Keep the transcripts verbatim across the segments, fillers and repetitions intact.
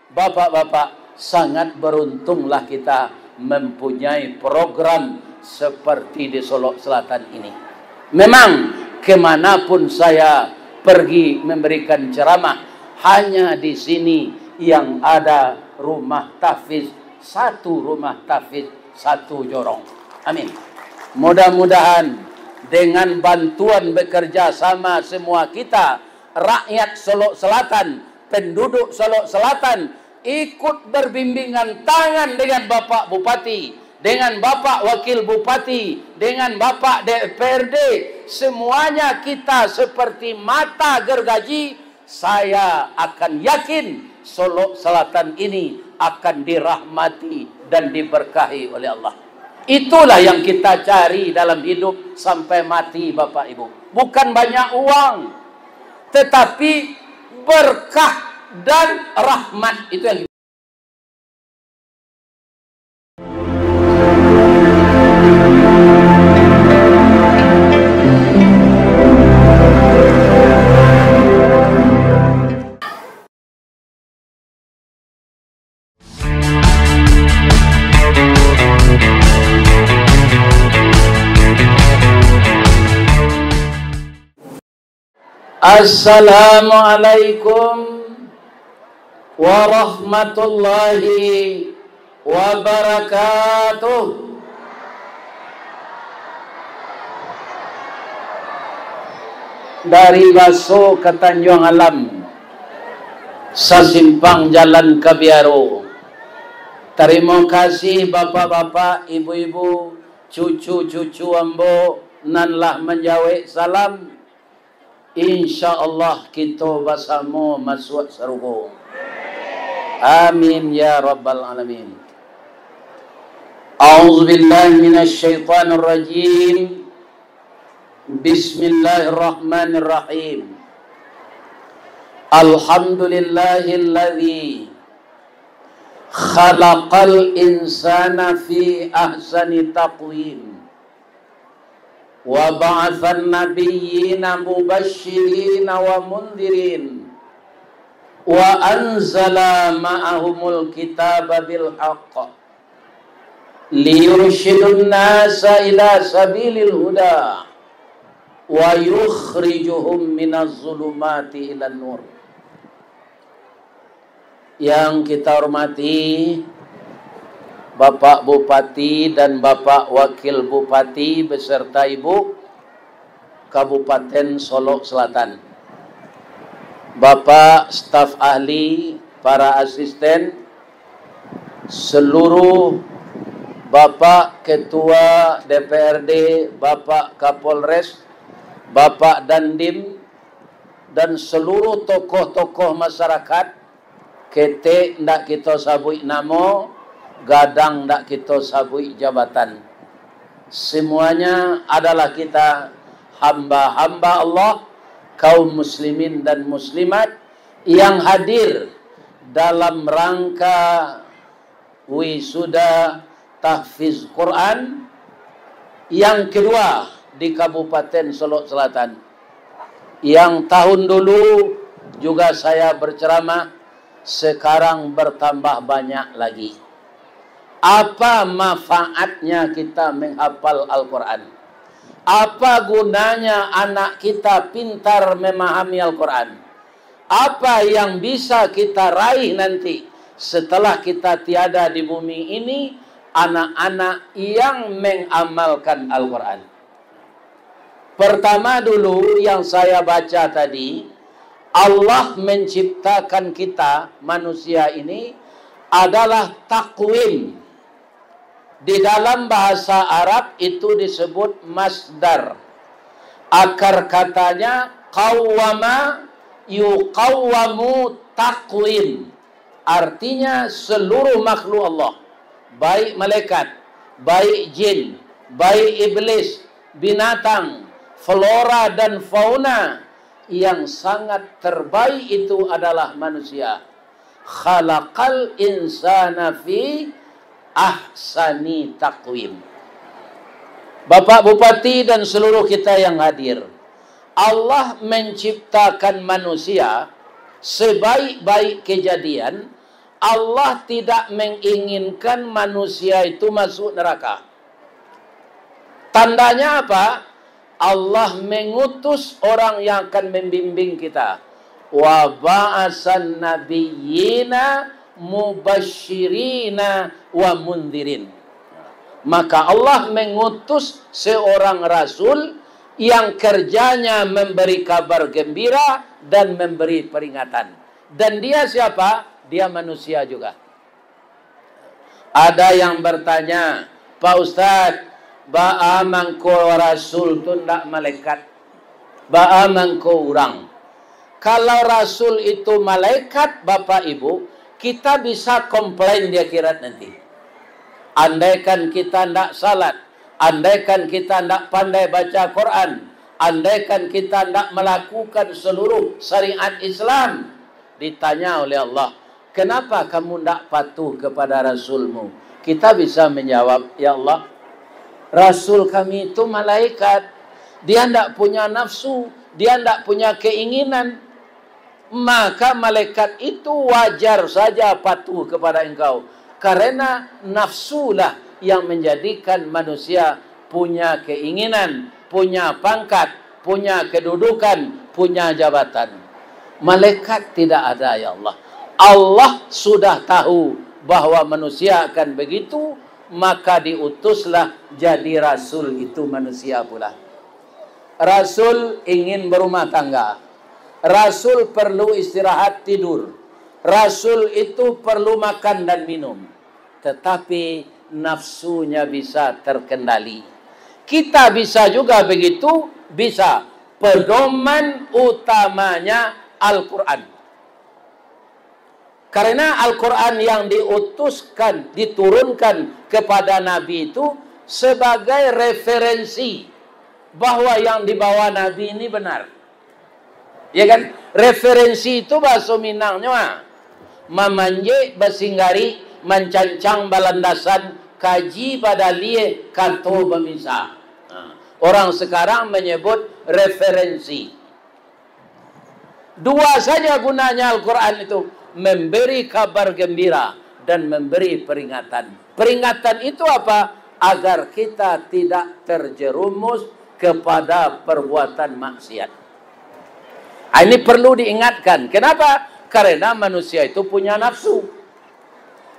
Bapak-bapak, sangat beruntunglah kita mempunyai program seperti di Solok Selatan ini. Memang, kemanapun saya pergi memberikan ceramah, hanya di sini yang ada rumah tahfiz, satu rumah tahfiz, satu jorong. Amin. Mudah-mudahan dengan bantuan bekerja sama semua kita, rakyat Solok Selatan, penduduk Solok Selatan, ikut berbimbingan tangan dengan Bapak Bupati, dengan Bapak Wakil Bupati, dengan Bapak D P R D, semuanya kita seperti mata gergaji, saya akan yakin Solok Selatan ini akan dirahmati dan diberkahi oleh Allah. Itulah yang kita cari dalam hidup sampai mati, Bapak Ibu. Bukan banyak uang, tetapi berkah dan rahmat. Itu yang Assalamualaikum warahmatullahi wabarakatuh. Dari Baso ka Tanjuang Alam, sasimpang jalan ka Biaro. Tarimo kasih bapak-bapak, ibu-ibu, cucu-cucu ambo nan lah manjawek salam. Insya Allah kito basamo masuak sarugo. Amin ya rabbal alamin. A'udzubillahi minasyaitonirrajim. Bismillahirrahmanirrahim. Alhamdulillahilladzi khalaqal insana fi ahsani taqwim. Wa ba'atsan nabiyyina mubasysyirina wa mundhirin. Wa anzala ma'ahumul kitaba bil haqq. Liyursyidun nasa ila sabilil huda. Wa yukhrijuhum minaz zulumati ilan nur. Yang kita hormati, Bapak Bupati dan Bapak Wakil Bupati beserta Ibu Kabupaten Solok Selatan, Bapak staf ahli, para asisten, seluruh Bapak Ketua D P R D, Bapak Kapolres, Bapak Dandim, dan seluruh tokoh-tokoh masyarakat, ketek ndak kito sabuik namo, gadang ndak kito sabuik jabatan. Semuanya adalah kita hamba-hamba Allah, kaum muslimin dan muslimat yang hadir dalam rangka wisuda tahfiz Quran yang kedua di Kabupaten Solok Selatan. Yang tahun dulu juga saya berceramah, sekarang bertambah banyak lagi. Apa manfaatnya kita menghafal Al-Quran? Apa gunanya anak kita pintar memahami Al-Quran? Apa yang bisa kita raih nanti setelah kita tiada di bumi ini, anak-anak yang mengamalkan Al-Quran? Pertama dulu yang saya baca tadi, Allah menciptakan kita manusia ini adalah takwim. Di dalam bahasa Arab itu disebut masdar. Akar katanya qawwama, yuqawwamu, takwim. Artinya seluruh makhluk Allah, baik malaikat, baik jin, baik iblis, binatang, flora dan fauna, yang sangat terbaik itu adalah manusia. Khalaqal insana fi ahsani taqwim. Bapak Bupati dan seluruh kita yang hadir, Allah menciptakan manusia sebaik-baik kejadian Allah tidak menginginkan manusia itu masuk neraka. Tandanya apa? Allah mengutus orang yang akan membimbing kita. "Wa ba'asan nabiyyina mubasyirina wa mundzirin." Maka Allah mengutus seorang rasul yang kerjanya memberi kabar gembira dan memberi peringatan. Dan dia siapa? Dia manusia juga. Ada yang bertanya, "Pak Ustaz, baa mangko rasul tu ndak malaikat? Baa mangko urang?" Kalau rasul itu malaikat, Bapak Ibu, kita bisa komplain di akhirat nanti. Andaikan kita ndak salat, andaikan kita ndak pandai baca Quran, andaikan kita ndak melakukan seluruh syariat Islam, ditanya oleh Allah, "Kenapa kamu ndak patuh kepada Rasul-Mu?" Kita bisa menjawab, "Ya Allah, Rasul kami itu malaikat. Dia ndak punya nafsu, dia ndak punya keinginan. Maka malaikat itu wajar saja patuh kepada Engkau, karena nafsulah yang menjadikan manusia punya keinginan, punya pangkat, punya kedudukan, punya jabatan. Malaikat tidak ada, ya Allah. Allah sudah tahu bahwa manusia akan begitu, maka diutuslah jadi rasul itu manusia pula." Rasul ingin berumah tangga. Rasul perlu istirahat tidur. Rasul itu perlu makan dan minum. Tetapi nafsunya bisa terkendali. Kita bisa juga begitu, bisa. Pedoman utamanya Al-Quran. Karena Al-Quran yang diutuskan, diturunkan kepada Nabi itu sebagai referensi bahwa yang dibawa Nabi ini benar. Ya kan? Referensi itu bahasa Minangnyo, ah, mamanjek basinggari, mancancang balandasan, kaji badalie, kato bamisa. Nah, orang sekarang menyebut referensi. Dua saja gunanya Al-Quran itu, memberi kabar gembira dan memberi peringatan. Peringatan itu apa? Agar kita tidak terjerumus kepada perbuatan maksiat. Ah, ini perlu diingatkan. Kenapa? Karena manusia itu punya nafsu.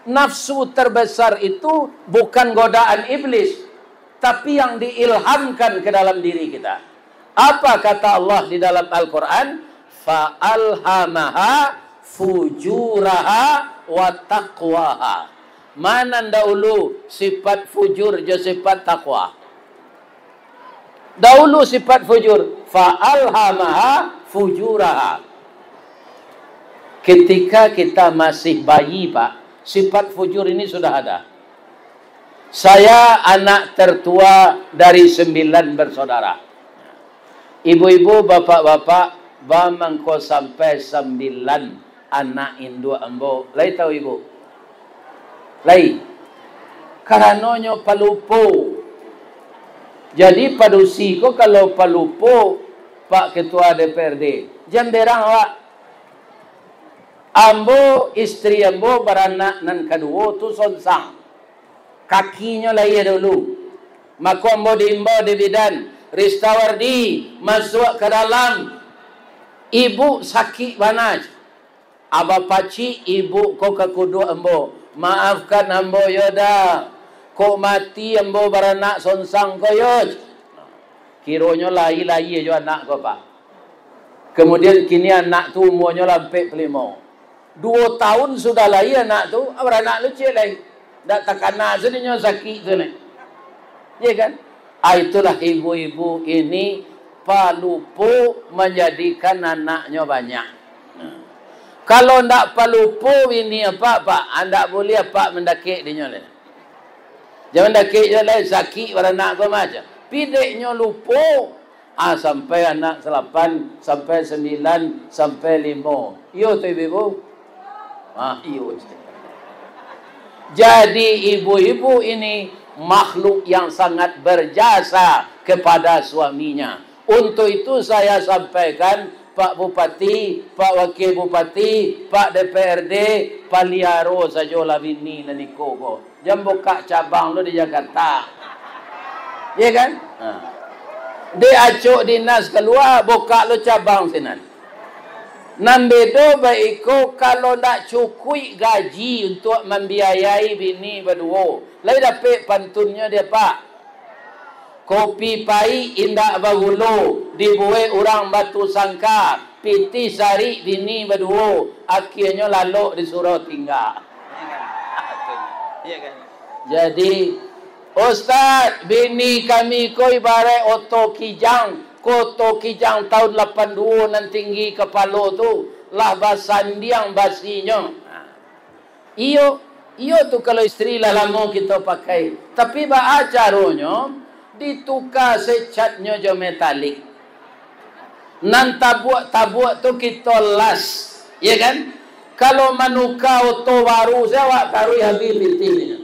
Nafsu terbesar itu bukan godaan iblis, tapi yang diilhamkan ke dalam diri kita. Apa kata Allah di dalam Al-Quran? "Fa alhamaha fujuraha wa taqwaha." Mana dahulu sifat fujur jo sifat takwa? Dahulu sifat fujur, "Fa alhamaha fujuraha." Ketika kita masih bayi, Pak, sifat fujur ini sudah ada. Saya anak tertua dari sembilan bersaudara. Ibu-ibu, bapak-bapak, ba mangko sampai sambilan anak induak ambo. Lai tahu ibu? Lai. Karanonyo palupo. Jadi, padusi ko kalau palupo, Pak Ketua D P R D, jan berang awak. Ambo, istri ambo baranak nan kaduo tu sonsang. Kakinyo lahia dulu. Mako ambo diimbau dek bidan, "Ristawardi, masuak ka dalam. Ibu sakik bana." "Abah pacik, ibu ko ka kuduak ambo. Maafkan ambo yo, Da. Kok mati ambo baranak sonsang ko yo." Kironyo lahia-lahia jo anak ko, Pak. Kemudian kini anak tu umuanyo lah ampek puluah limo. Duo tahun sudah lahia anak tu, baranak luciak lai. Ndak takana sadonyo sakik tu neh. Ya kan? Ah, itulah ibu-ibu ini palupo manjadikan anaknyo banyak. Nah. Kalau ndak palupo ini apak, Pak, ah, ndak buliah apak mandakek dinyo lai. Jan mandakek jo lai, sakik baranak ko mah. Pideknyo lupo, ah, sampai anak salapan, sampai sambilan, sampai limo. Iyo tu, ibu-ibu? Ah, iyo. Jadi, ibu-ibu ini makhluk yang sangat berjasa kepada suaminya. Untuk itu saya sampaikan, Pak Bupati, Pak Wakil Bupati, Pak D P R D, paliaro sajolah bini nan iko ko. Jan bukak cabang lo di Jakarta. Iya kan? Ha. Dek acok dinas kalua, bukak lo cabang sinan. Nan bedo baiko, kalau ndak cukuik gaji untuak mambiayai bini baduo, lai dapek pantunnyo dek Pak? Kopi paik indak bagulo, dibuek urang Batu Sangka, pitih sarik bini baduo, akhianyo lalok disuruah tingga. Iya kan? Jadi, "Ustaz, bini kami ko ibarat oto Kijang, oto Kijang tahun lapan duo nan tinggi kapalo tu, lah basandiang basinyo." Nah. Iyo, iyo tu kalau istri lah lamo kito pakai. Tapi baa caronyo, dituka secatnyo jo metalik. Nan tabuak-tabuak tu kito las, ya kan? Kalau manuka oto baru, se awak taruih abih pitihnyo.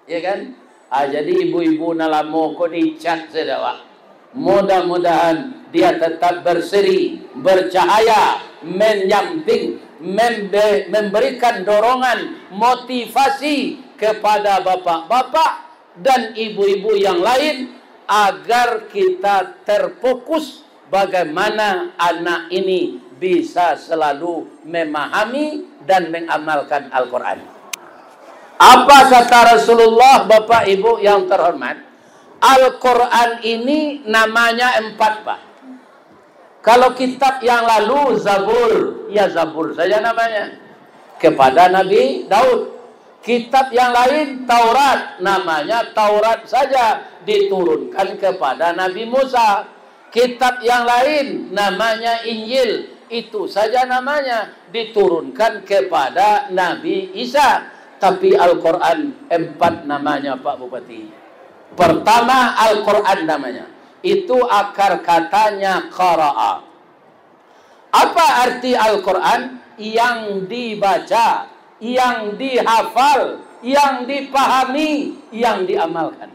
Ya kan? Ah, jadi ibu-ibu nan lamo ko dicat sajo, Pak. Mudah-mudahan dia tetap berseri, bercahaya, menyamping, membe-, memberikan dorongan, motivasi kepada bapak-bapak dan ibu-ibu yang lain agar kita terfokus bagaimana anak ini bisa selalu memahami dan mengamalkan Al-Quran. Apa kata Rasulullah, Bapak Ibu yang terhormat? Al-Quran ini namanya empat, Pak. Kalau kitab yang lalu, Zabur, ya Zabur saja namanya. Kepada Nabi Daud. Kitab yang lain, Taurat, namanya Taurat saja, diturunkan kepada Nabi Musa. Kitab yang lain, namanya Injil, itu saja namanya, diturunkan kepada Nabi Isa. Tapi Al-Quran, empat namanya, Pak Bupati. Pertama, Al-Quran namanya. Itu akar katanya qara'a. Apa arti Al-Quran? Yang dibaca, yang dihafal, yang dipahami, yang diamalkan.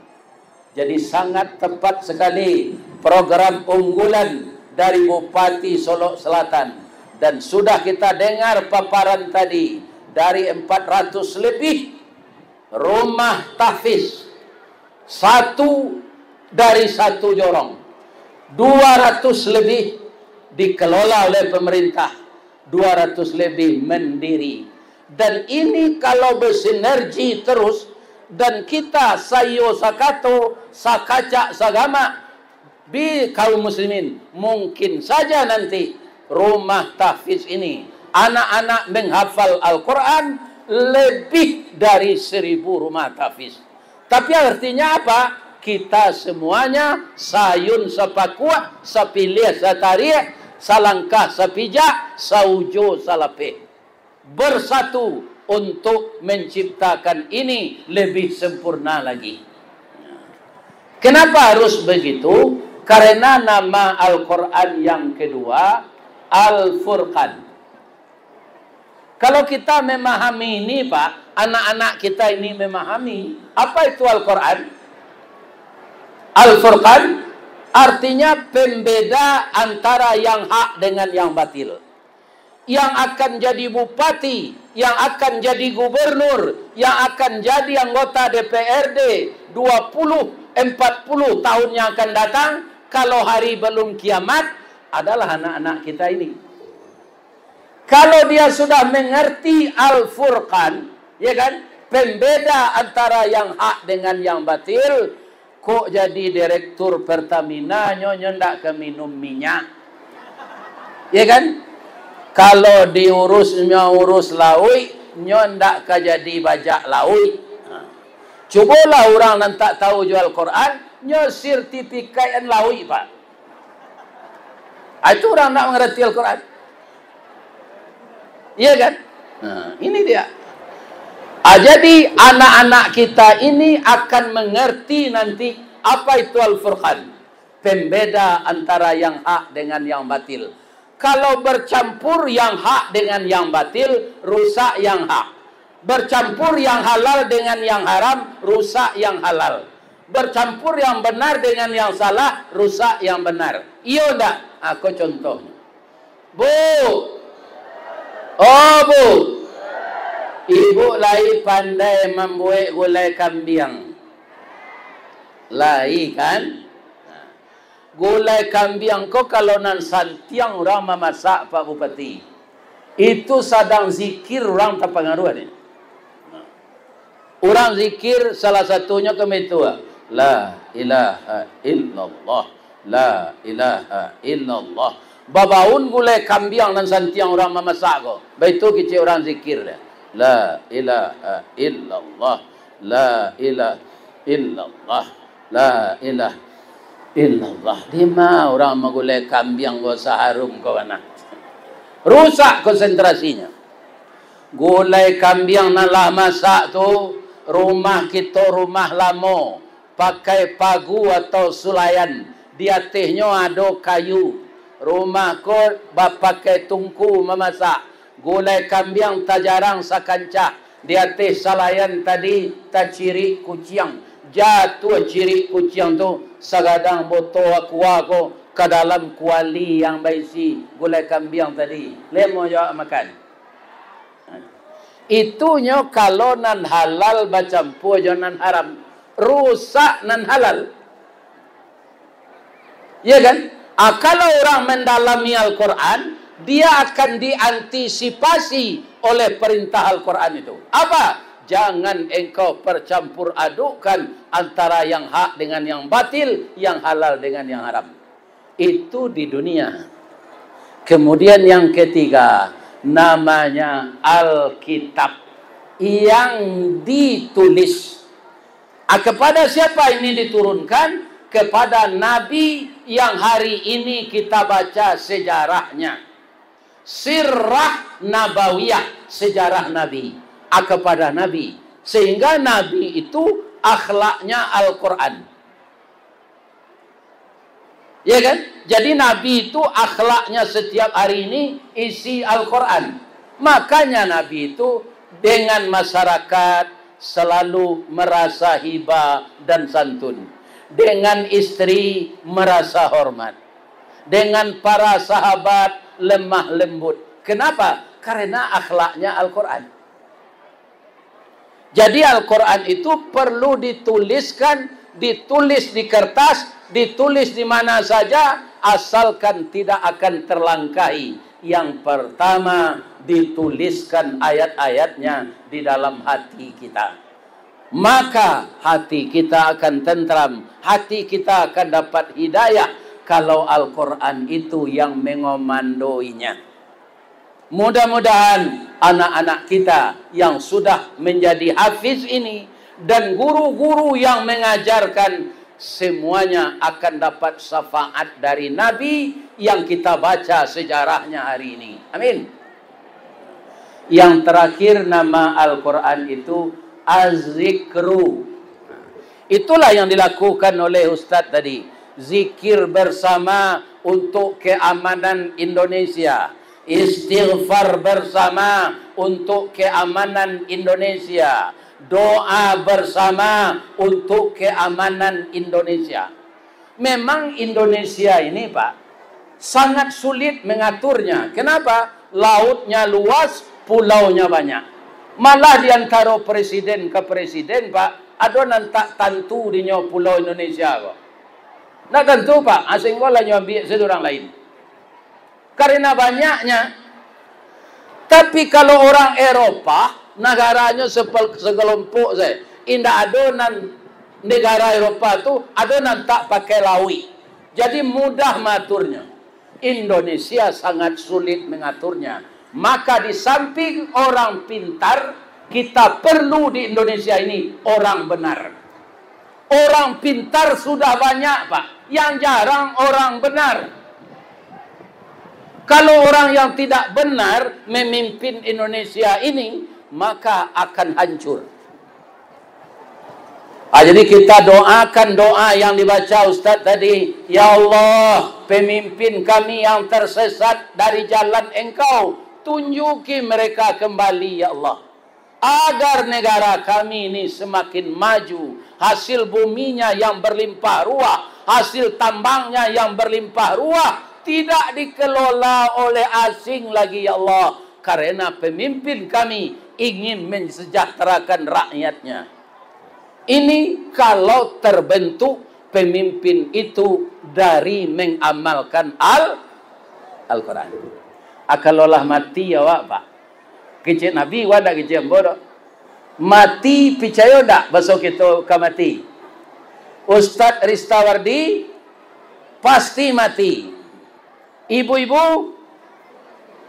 Jadi, sangat tepat sekali program unggulan dari Bupati Solok Selatan. Dan sudah kita dengar paparan tadi, dari empat ratus lebih rumah tahfiz, satu dari satu jorong, dua ratus lebih dikelola oleh pemerintah, dua ratus lebih mandiri. Dan ini kalau bersinergi terus, dan kita saiyo sakato, sakacak sagamak, bi kaum muslimin, mungkin saja nanti rumah tahfiz ini, anak-anak menghafal Al-Quran lebih dari seribu rumah tahfiz. Tapi artinya apa? Kita semuanya sayun sapakuak, sapiliah satariak, salangkah sapijak, saujo salapeh, bersatu untuk menciptakan ini lebih sempurna lagi. Kenapa harus begitu? Karena nama Al-Quran yang kedua, Al-Furqan. Kalau kita memahami ini, Pak, anak-anak kita ini memahami, apa itu Al-Quran? Al-Furqan artinya pembeda antara yang hak dengan yang batil. Yang akan jadi bupati, yang akan jadi gubernur, yang akan jadi anggota D P R D dua puluh, empat puluh tahun yang akan datang, kalau hari belum kiamat, adalah anak-anak kita ini. Kalau dia sudah mengerti Al-Furqan, ya kan, pembeda antara yang hak dengan yang batil, kok jadi direktur Pertamina, nyo, nyo ndak ka minum minyak. Ya kan? Kalau diurus, nyo urus lauik, nyo ndak ka jadi bajak lauik. Nah, cubolah urang nan tak tahu jo Al-Quran, nyo sertifikat lauik, Pak. Ah, itu urang ndak mangarati Al-Quran. Iya kan? Nah, ini dia. Ah, jadi anak-anak kita ini akan mengerti nanti apa itu Al-Furqan. Pembeda antara yang hak dengan yang batil. Kalau bercampur yang hak dengan yang batil, rusak yang hak. Bercampur yang halal dengan yang haram, rusak yang halal. Bercampur yang benar dengan yang salah, rusak yang benar. Iyo ndak? Ah, ko contoh. Bu! Oh, Bu! Ibu lai pandai mambuek gulai kambiang? Lai, kan? Nah, gulai kambiang ko kalau nan santiang urang mamasak, Pak Bupati, itu sadang zikir urang tapangaruah ni. Nah, urang zikir salah satunyo kan baitu, ah. La ilaha illallah, la ilaha illallah. Babaun gulai kambiang nan santiang urang mamasak ko. Baitu kecek urang zikir dia. La ilaha illallah, la ilaha illallah, la ilaha illallah. Dima urang magulai kambiang ko saharum ko bana. Rusak konsentrasinyo. Gulai kambiang nan lah masak tu, rumah kito rumah lamo, pakai pagu atau sulayan, di atehnyo ado kayu. Rumah ko bapakai tungku mamasak. Gulai kambiang tajarang sakancah, di ateh salayan tadi tacirik kuciang. Jatuah cirik kuciang tu, sagadang botol Aqua ko ka dalam kuali yang baisi gulai kambiang tadi. Lemo jo awak makan. Itunyo kalau nan halal bacampua jo nan haram, rusak nan halal. Ya kan? Ah, kalau urang mendalami Al-Quran, dia akan diantisipasi oleh perintah Al-Quran itu. Apa? Jangan engkau percampur adukkan antara yang hak dengan yang batil, yang halal dengan yang haram. Itu di dunia. Kemudian yang ketiga, namanya Alkitab yang ditulis. Ah, kepada siapa ini diturunkan? Kepada Nabi yang hari ini kita baca sejarahnya. Sirah Nabawiyah, sejarah Nabi. Ah, kepada Nabi. Sehingga Nabi itu akhlaknya Al-Quran. Ya kan? Jadi Nabi itu akhlaknya setiap hari ini isi Al-Quran. Makanya Nabi itu dengan masyarakat selalu merasa hibah dan santun. Dengan istri merasa hormat. Dengan para sahabat lemah lembut. Kenapa? Karena akhlaknya Al-Quran. Jadi Al-Quran itu perlu dituliskan, ditulis di kertas, ditulis di mana saja, asalkan tidak akan terlangkahi. Yang pertama, dituliskan ayat-ayatnya di dalam hati kita. Maka hati kita akan tentram, hati kita akan dapat hidayah kalau Al-Quran itu yang mengomandoinya. Mudah-mudahan anak-anak kita yang sudah menjadi hafiz ini dan guru-guru yang mengajarkan, semuanya akan dapat syafaat dari Nabi yang kita baca sejarahnya hari ini. Amin. Yang terakhir, nama Al-Quran itu Az-Zikru. Itulah yang dilakukan oleh Ustaz tadi. Zikir bersama untuk keamanan Indonesia. Istighfar bersama untuk keamanan Indonesia. Doa bersama untuk keamanan Indonesia. Memang Indonesia ini, Pak, sangat sulit mengaturnya. Kenapa? Lautnya luas, pulaunya banyak. Malah di antaro presiden ka presiden, Pak, ado nan tak tantu dinyo pulau Indonesia ko. Ndak tantu, Pak. Asing ko lah nyo ambiak se dek urang lain. Karena banyaknya. Tapi kalau orang Eropa, nagaranyo sepel-, sekelompok saja. Indak ado nan negara Eropa tu, ado nan tak pakai lauik. Jadi mudah mengaturnya. Indonesia sangat sulit mengaturnya. Maka di samping orang pintar, kita perlu di Indonesia ini orang benar. Orang pintar sudah banyak, Pak. Yang jarang orang benar. Kalau orang yang tidak benar memimpin Indonesia ini, maka akan hancur. Ah, jadi kita doakan doa yang dibaca Ustaz tadi, "Ya Allah, pemimpin kami yang tersesat dari jalan Engkau, tunjuki mereka kembali, ya Allah." Agar negara kami ini semakin maju, hasil buminya yang berlimpah ruah, hasil tambangnya yang berlimpah ruah, Tidak dikelola oleh asing lagi, ya Allah, karena pemimpin kami ingin mensejahterakan rakyatnya. Ini kalau terbentuk pemimpin itu dari mengamalkan Al-, Al-Quran. Ah, kalau lah mati awak, Pak. Kecek Nabi, wak ndak kecek ambo doh. Mati, picayo ndak, baso kito ka mati? Ustadz Ristawardi pasti mati. Ibu-ibu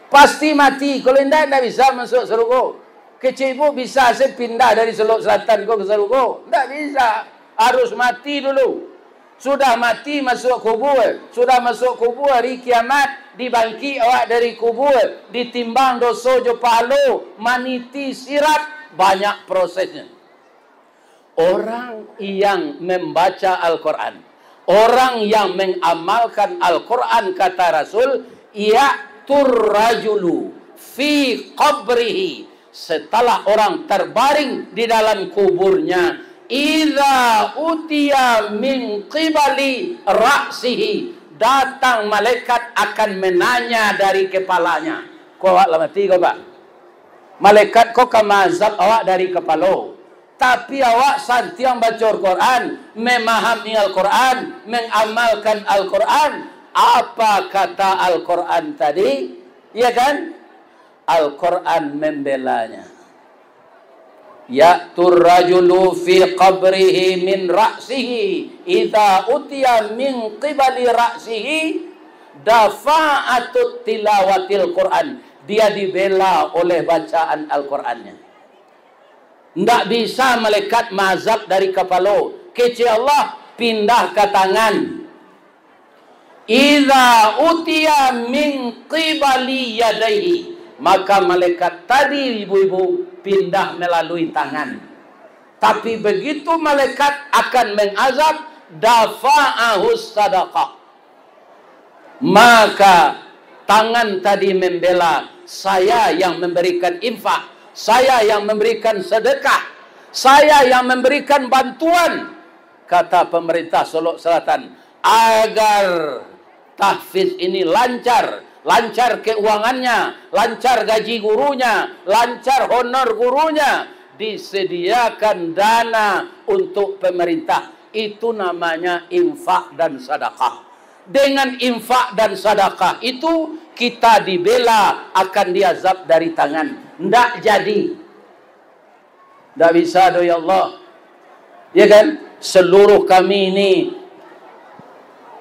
pasti mati. Kalau indak, indak bisa masuk sarugo. Kecek ibu, bisa se pindah dari Solok Selatan ko ka sarugo? Indak bisa. Harus mati dulu. Sudah mati, masuk kubur. Sudah masuk kubur, hari kiamat, dibangkik awak dari kubur, ditimbang doso jo pahalo, maniti sirat, banyak prosesnya. Orang yang membaca Al-Quran, orang yang mengamalkan Al-Quran, kata Rasul, "Ya'tur rajulu fi qabrihi," setelah orang terbaring di dalam kuburnya, "idza utiya min qibali ra'sihi," datang malaikat akan menanya dari kepalanya. Ko awak lah mati ko, Pak? Malaikat ko ka maazab awak dari kapalo. Tapi awak santiang baco Al-Quran, memahami Al-Quran, mengamalkan Al-Quran. Apa kata Al-Quran tadi? Ya kan? Al-Quran membelanya. "Ya'tur rajulu fi qabrihi min ra'sihi, idza utiya min qibali ra'sihi, dafa'atut tilawatil Quran." Dia dibela oleh bacaan Al-Qurannya. Ndak bisa malaikat maazab dari kapalo. Kecek Allah, pindah ka tangan. "Idza utiya min qibali yadaihi," maka malaikat tadi, ibu-ibu, pindah melalui tangan. Tapi begitu malaikat akan mengazab, dafa'ahu sadaqah. Maka tangan tadi membela, saya yang memberikan infak, saya yang memberikan sedekah, saya yang memberikan bantuan, kata pemerintah Solok Selatan, agar tahfiz ini lancar, lancar keuangannya, lancar gaji gurunya, lancar honor gurunya, disediakan dana untuk pemerintah. Itu namanya infak dan sadakah. Dengan infak dan sadakah itu, kita dibela akan diazab dari tangan. Ndak jadi. Ndak bisa doh, ya Allah. Ya kan? Seluruh kami ini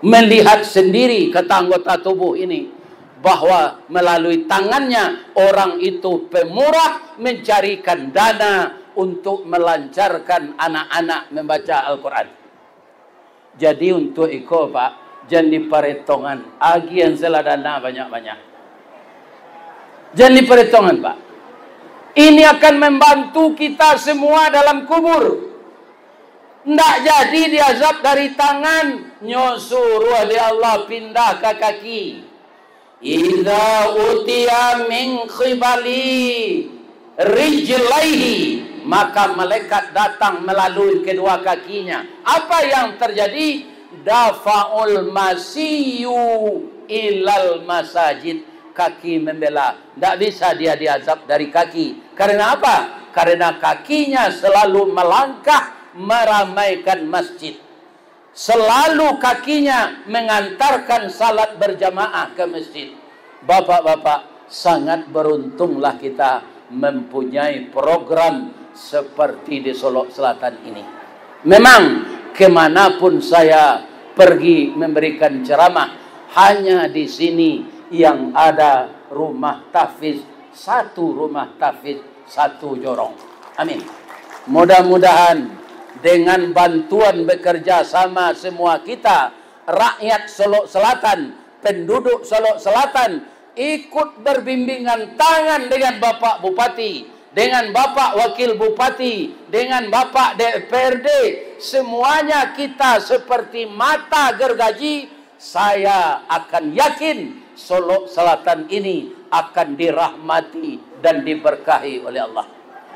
melihat sendiri, kata anggota tubuh ini, bahwa melalui tangannya orang itu pemurah mencarikan dana untuk melancarkan anak-anak membaca Al-Quran. Jadi, untuak iko, Pak, jan diparetongan, agian se lah dana banyak-banyak. Jan diparetongan, Pak. Ini akan membantu kita semua dalam kubur. Ndak jadi diazab dari tangan, nyo suruah dek Allah pindah ka kaki. "Idza utiya min qibali rijlaihi," maka malaikat datang melalui kedua kakinya. Apa yang terjadi? "Dafa'ul masiyyu ilal masajid." Kaki membela. Ndak bisa dia diazab dari kaki. Karena apa? Karena kakinya selalu melangkah meramaikan masjid. Selalu kakinya mengantarkan salat berjamaah ke masjid. Bapak-bapak, sangat beruntunglah kita mempunyai program seperti di Solok Selatan ini. Memang, kemanapun saya pergi memberikan ceramah, hanya di sini yang ada rumah tahfiz, satu rumah tahfiz, satu jorong. Amin. Mudah-mudahan dengan bantuan bekerja sama semua kita, rakyat Solok Selatan, penduduk Solok Selatan, ikut berbimbingan tangan dengan Bapak Bupati, dengan Bapak Wakil Bupati, dengan Bapak D P R D, semuanya kita seperti mata gergaji, saya akan yakin Solok Selatan ini akan dirahmati dan diberkahi oleh Allah.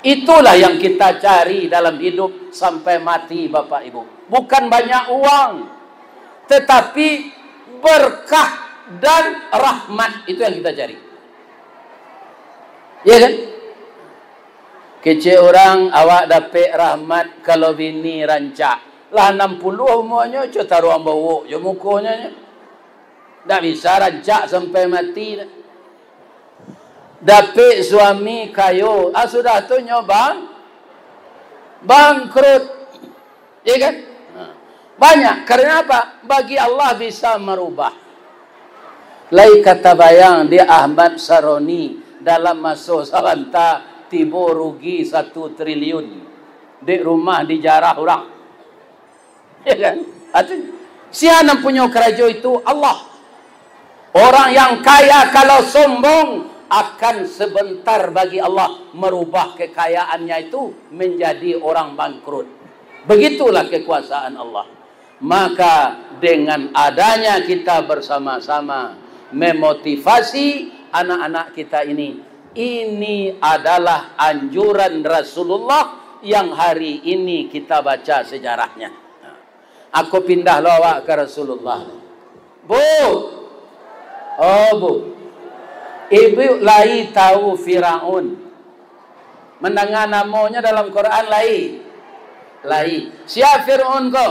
Itulah yang kita cari dalam hidup sampai mati, Bapak Ibu. Bukan banyak uang, tetapi berkah dan rahmat, itu yang kita cari. Ya kan? Kecek urang, awak dapek rahmat kalau bini rancak. Lah anam puluah umuanyo, co taruang bawok jo mukonyo nyo. Ndak bisa rancak sampai mati. Dapek suami kayo, ah, sudah tu nyo bang-, bangkrut. Ya kan? Nah, banyak. Karena apa? Bagi Allah bisa merubah. Lai ka tabayang di Ahmad Saroni dalam maso sabanta tibo rugi satu triliun. Dek rumah dijarah urang. Ya kan? Atu, sia nan punyo karajo itu Allah. Orang yang kaya kalau sombong, akan sebentar bagi Allah merubah kekayaannya itu menjadi orang bangkrut. Begitulah kekuasaan Allah. Maka dengan adanya kita bersama-sama memotivasi anak-anak kita ini, ini adalah anjuran Rasulullah yang hari ini kita baca sejarahnya. Aku pindah lo awak ka Rasulullah. Bu! Oh, Bu. Ibu lai tahu Firaun? Mandanga namonyo dalam Quran lai? Lai. Sia Firaun ko?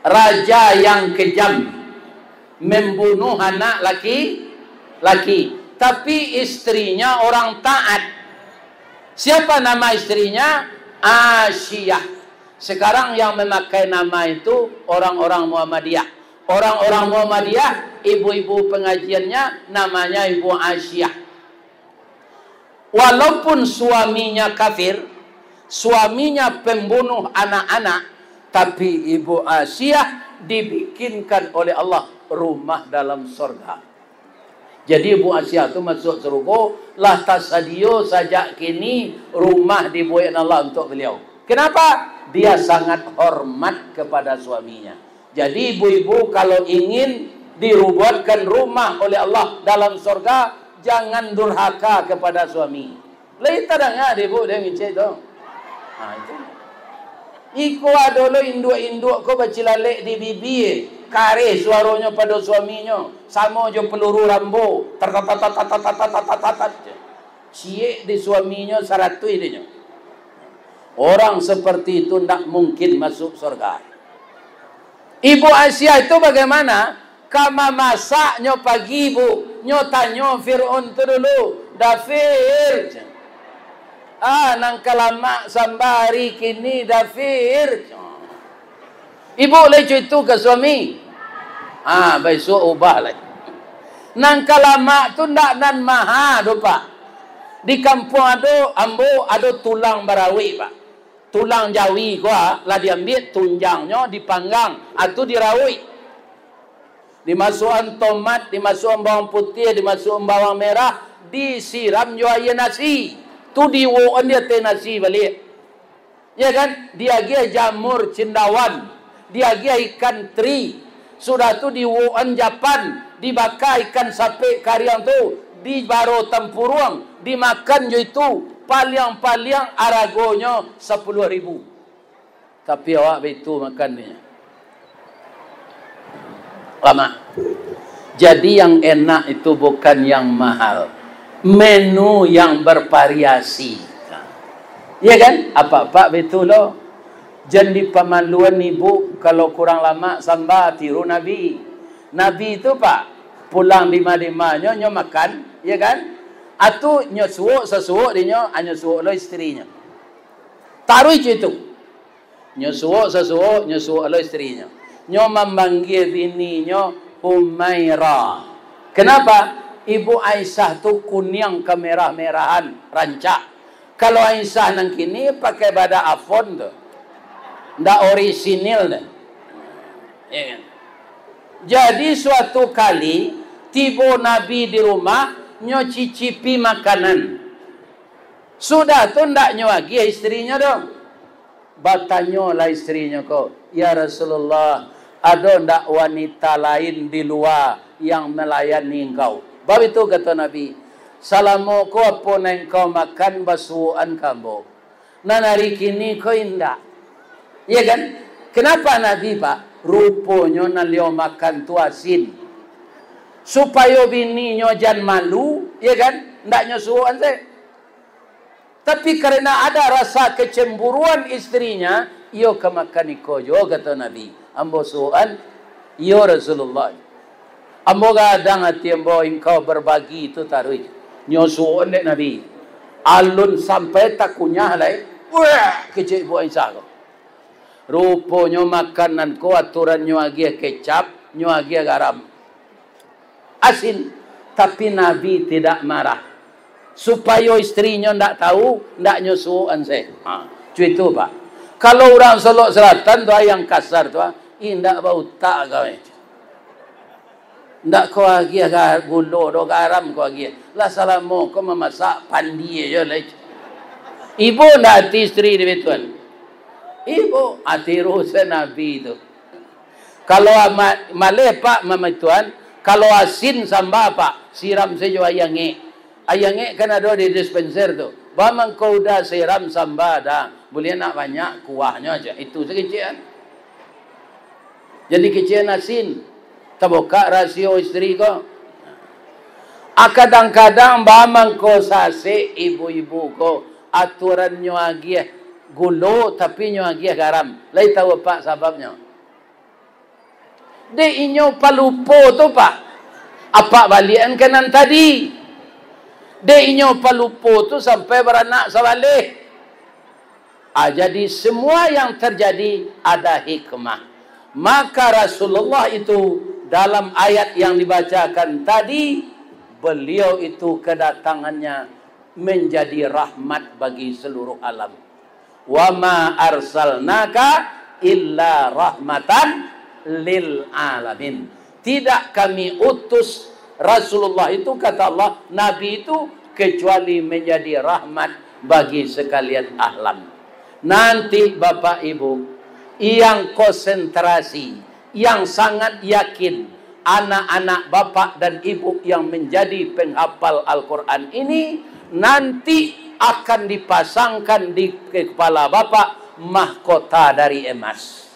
Raja yang kejam, membunuh anak laki-laki. Tapi istrinya orang taat. Siapa nama istrinya? Asyiyah. Sekarang yang memakai nama itu orang-orang Muhammadiyah. Orang-orang Muhammadiyah, ibu-ibu pengajiannya namanya Ibu Asyiyah. Walaupun suaminya kafir, suaminya pembunuh anak-anak, tapi Ibu Asyiyah dibikinkan oleh Allah rumah dalam sorga. Jadi Ibu Asyiyah tu masuk surga, lah tasadio sajak kini rumah dibuek Allah untuk beliau. Kenapa? Dia sangat hormat kepada suaminya. Jadi ibu-ibu kalau ingin dirubuatkan rumah oleh Allah dalam sorga, jangan durhaka kepada suami. Lai tadanga dek ibu dek ngecek tu? Ha, itu. Iko ado lo induak-induak ko bacilalek di bibia, kareh suaronyo pado suaminyo, samo jo peluru Rambo, tar, tar, tar, tar, tar, tar, tar, tar, tar, tar, tar. Ciek di suaminyo, saratuih dinyo. Orang seperti itu ndak mungkin masuk sorga. Ibu Asyiyah itu bagaimana? Ka mamasaknyo pagi, Bu, nyo tanyo Firaun tu dulu, "Dafir, ah, nan ka lamak samba ari kini, Dafir?" Ibu lai cuitu ka suami. Ah, baisuak ubah lai. Nan ka lamak tu ndak nan maha doh, Pak. Di kampuang ado, ambo ado tulang barawik, Pak. Tulang jawi ko, ah, lah diambiak tunjangnyo, dipanggang, ah, tu dirawik. Dimasuakan tomat, dimasuakan bawang putiah, dimasuakan bawang merah, disiram jo aia nasi. Tu diiwokan di ateh nasi baliak. Ya kan? Diagiah jamur cendawan, diagiah ikan teri, sudah tu diiwokan japan, dibaka ikan sapek kariang tu, dibaro tampuruang, dimakan jo itu, paliang-paliang aragonyo sapuluah ribu. Tapi awak baitu makan dinyo. Lamak. Jadi yang enak itu bukan yang mahal, menu yang bervariasi. Ya kan? Apak-apak baitu lo. Jan dipamaluan ibu kalau kurang lamak samba, tiru Nabi. Nabi tu, Pak, pulang dima-dimanyo, nyo makan, ya kan? Atu nyo suok sasuok dinyo, anyo suok lo isterinyo. Taruih jo itu. Nyo suok sasuok, nyo suok lo isterinyo. Nyo mamanggia bininyo Humaira. Kenapa? Ibu Aisyah tu kuniang kemerah-merahan, rancak. Kalau Aisyah nan kini pakai badak Avon tu. Ndak orisinil tu. Ya kan? Jadi suatu kali, tibo Nabi di rumah, nyo cicipi makanan. Sudah tu ndak nyo agiah isterinyo doh. Batanyolah isterinyo ko, "Ya Rasulullah, ado ndak wanita lain di lua yang melayani engkau?" Baitu kato Nabi, "Salamo ko apo nan engkau makan basuokan ka ambo. Nan ari kini ko indak." Ya kan? Kenapa Nabi, Pak? Ruponyo nan liau makan tu asin. Supayo bininyo jan malu, ya kan? Ndak nyo suokan se. Tapi karena ada rasa kecemburuan istrinya, iyo ka makan iko juo, kato Nabi. Ambo suokan, iyo Rasulullah. Ambo gadang ati ambo, engkau berbagi tu taruih. Nyo suokan dek Nabi. Alun sampai takunyah lai. Wah, kecek ibu Aisyah ko. Ruponyo makanan ko aturan nyo agiah kecap, nyo agiah garam. Asin. Tapi Nabi tidak marah. Supayo istrinyo ndak tahu, ndak nyo suokan se. Ha, cuy itu, Pak. Kalau urang Solok Selatan tu, ah, yang kasar tu, ah, "Ih, ndak bautak kau, eh." Ndak ko agiah ga-, gulo do, garam ko agiah. Lah salamo ko mamasak, pandie jo lai. Ibo ndak ati istri di bituan? Ibo, ati rusa Nabi tu. Kalau ama-, maleh, Pak, mamaituan, kalau asin samba, Pak, siram sajo aia ngek. Aia ngek kan ado di dispenser tu. Ba mangko udah siram samba dah. Buliah nak banyak kuahnyo aja. Itu sakecek an. Jadi kecek an asin. Tabukak rasio istri ko. Ah, kadang-kadang ba mangko sasek ibu-ibu ko, aturannyo agiah gulo, tapi nyo agiah garam. Lai tahu apak sababnyo? Dek inyo palupo tu, Pak. Apak baliakan ka nan tadi. Dek inyo palupo tu sampai baranak sabaleh. Ah, jadi semua yang terjadi ada hikmah. Maka Rasulullah itu dalam ayat yang dibacakan tadi, beliau itu kedatangannya menjadi rahmat bagi seluruh alam. "Wa ma arsalnaka illa rahmatan lil alamin." Tidak kami utus Rasulullah itu, kata Allah, Nabi itu, kecuali menjadi rahmat bagi sekalian alam. Nanti Bapak Ibu yang konsentrasi, yang sangat yakin, anak-anak Bapak dan Ibu yang menjadi penghafal Al-Quran ini nanti akan dipasangkan di kepala Bapak mahkota dari emas.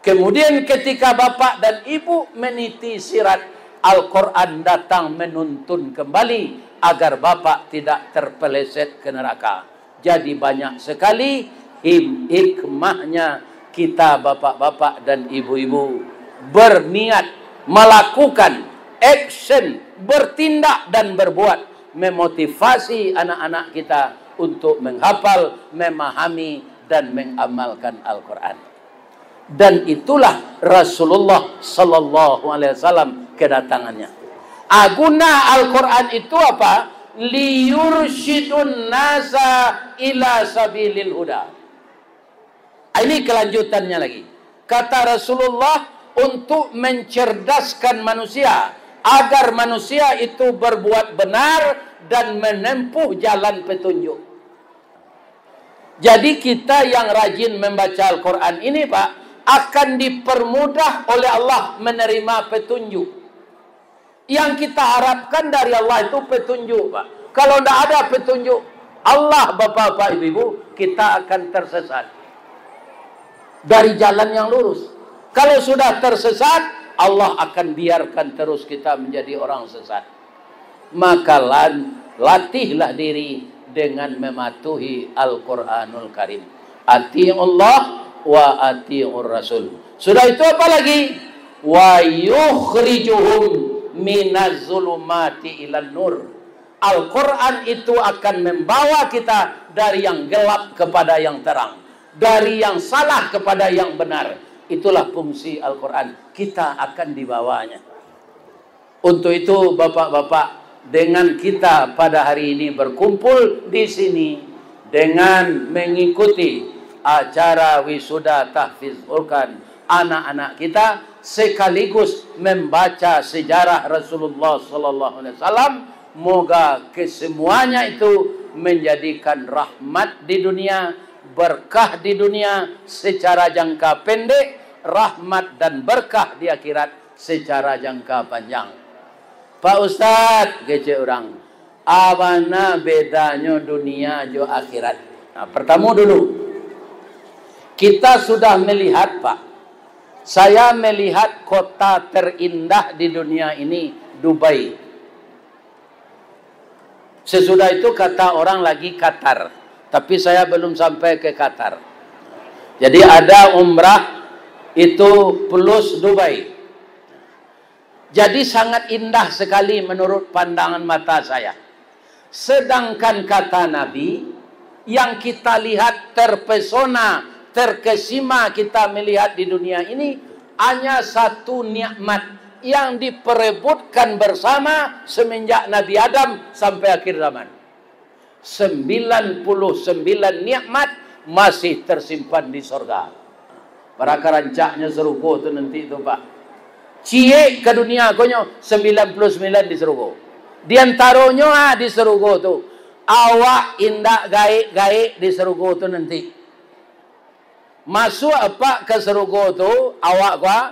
Kemudian ketika Bapak dan Ibu meniti sirat, Al-Quran datang menuntun kembali agar Bapak tidak terpeleset ke neraka. Jadi banyak sekali him-, hikmahnya kita bapak-bapak dan ibu-ibu berniat melakukan action, bertindak dan berbuat, memotivasi anak-anak kita untuk menghafal, memahami, dan mengamalkan Al-Quran. Dan itulah Rasulullah sallallahu alaihi wasallam kedatangannya. Ah, guna Al-Quran itu apa? Liyursyidun nasa ila sabilil huda. Ah, ini kelanjutannya lagi. Kata Rasulullah, untuk mencerdaskan manusia, agar manusia itu berbuat benar dan menempuh jalan petunjuk. Jadi, kita yang rajin membaca Al-Quran ini, Pak, akan dipermudah oleh Allah menerima petunjuk. Yang kita harapkan dari Allah itu petunjuk, Pak. Kalau ndak ada petunjuk Allah, Bapak-bapak, Ibu-ibu, kita akan tersesat dari jalan yang lurus. Kalau sudah tersesat, Allah akan biarkan terus kita menjadi orang sesat. Maka lan-, latihlah diri dengan mematuhi Al-Quranul Karim. Ati'ullah wa ati'ur Rasul. Sudah itu apa lagi? "Wa yukhrijuhum minaz zulumati ilan nur." Al-Quran itu akan membawa kita dari yang gelap kepada yang terang, dari yang salah kepada yang benar. Itulah fungsi Al-Quran. Kita akan dibawanya. Untuk itu, bapak-bapak, dengan kita pada hari ini berkumpul di sini, dengan mengikuti acara wisuda tahfiz Quran anak-anak kita, sekaligus membaca sejarah Rasulullah sallallahu alaihi wasallam, moga kesemuanya itu menjadikan rahmat di dunia, berkah di dunia secara jangka pendek, rahmat dan berkah di akhirat secara jangka panjang. "Pak Ustaz," kecek urang, "a bana bedanyo dunia jo akhirat?" Nah, pertamo dulu, kita sudah melihat, Pak. Saya melihat kota terindah di dunia ini Dubai. Sesudah itu kata orang lagi Qatar, tapi saya belum sampai ke Qatar. Jadi ada umrah itu plus Dubai. Jadi sangat indah sekali menurut pandangan mata saya. Sedangkan kata Nabi, yang kita lihat terpesona, terkesima kita melihat di dunia ini, hanya satu nikmat yang diperebutkan bersama semenjak Nabi Adam sampai akhir zaman. Sembilan puluh sembilan nikmat masih tersimpan di sorga. Bara ka rancaknyo sarugo tu nanti tu, Pak. Ciek ka dunia ko nyo, sembilan puluh sembilan di sarugo. Di antaronyo, ah, di sarugo tu, awak indak gaek-gaek di sarugo tu nanti. Masuak apak ka sarugo tu, awak ko, ah,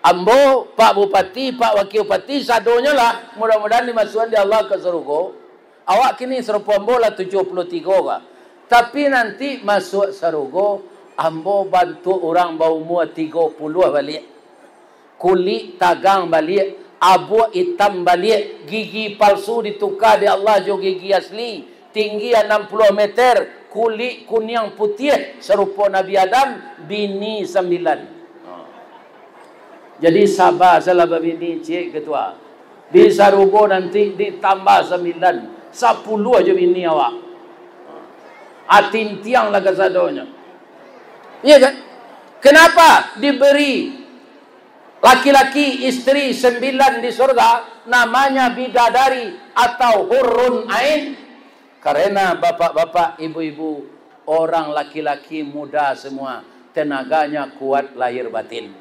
ambo, Pak Bupati, Pak Wakil Bupati, sadonyo lah, mudah-mudahan dimasuakan di Allah ka sarugo. Awak kini sarupo ambo lah tujuah puluah tigo ka. Tapi nanti masuak sarugo, ambo bantuak urang baumua tigo puluah baliak. Kulik tagang baliak, abuak itam baliak, gigi palsu dituka dek Allah jo gigi asli, tinggi anam puluah meter, kulik kuniang putiah sarupo Nabi Adam, bini sambilan. Jadi saba salah babini, ciek ketua. Di sarugo nanti ditambah sambilan, sapuluah jo bini awak. Atintiang lah kasadonyo. Iya kan? Kenapa diberi laki-laki isteri sembilan di surga, namanya bidadari atau hurun ain? Karena bapak-bapak, ibu-ibu, orang laki-laki muda semua, tenaganya kuat lahir batin.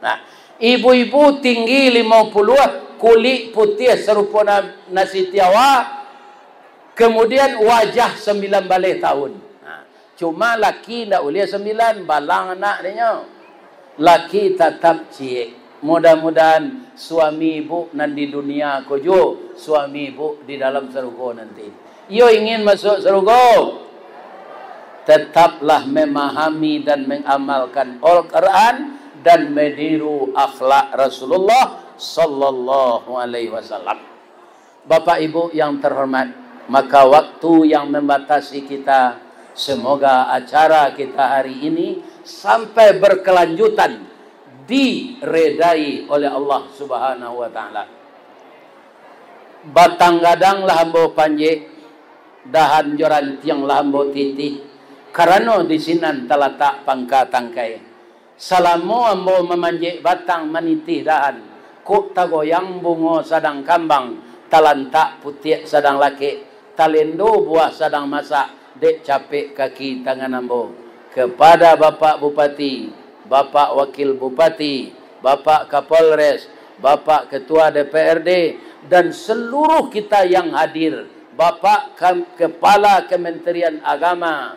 Nah, ibu-ibu tinggi lima puluh, kulik putiah sarupo na-, nasi tiawa, kemudian wajah sembilan baleh tahun. Nah, cuma laki ndak ulih sembilan, balang anak dinyo. Laki tatap ciek. Mudah-mudahan suami ibu nan di dunia ko juo, suami ibu di dalam sarugo nanti. Iyo ingin masuak sarugo? Tetaplah memahami dan mengamalkan Al-Quran dan meniru akhlak Rasulullah sallallahu alaihi wasallam. Bapak Ibu yang terhormat, maka waktu yang membatasi kita, semoga acara kita hari ini sampai berkelanjutan, diredai oleh Allah Subhanahu wa Ta'ala. Batang gadang lah ambo panjek, dahan jo rantiang lah ambo titih, karano di sinan talatak pangka tangkai. Salamo ambo mamanjek batang, manitih dahan, kok tagoyang bungo sadang kambang, talantak putiak sadang lakek, talendo buah sadang masak, dek capek kaki tangan ambo. Kepada Bapak Bupati, Bapak Wakil Bupati, Bapak Kapolres, Bapak Ketua D P R D, dan seluruh kita yang hadir, Bapak Kam-, Kepala Kementerian Agama,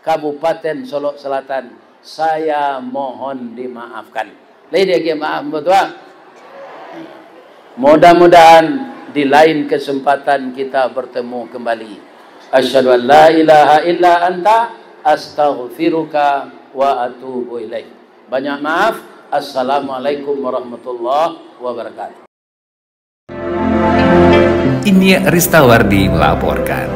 Kabupaten Solok Selatan, saya mohon dimaafkan. Lai diagiah maaf, batua? Mudah-mudahan di lain kesempatan kita bertemu kembali. Asyhadu an la ilaha illa anta, astaghfiruka wa atubu ilaik. Banyak maaf. Assalamualaikum warahmatullahi wabarakatuh. Inyiak Ristawardi melaporkan.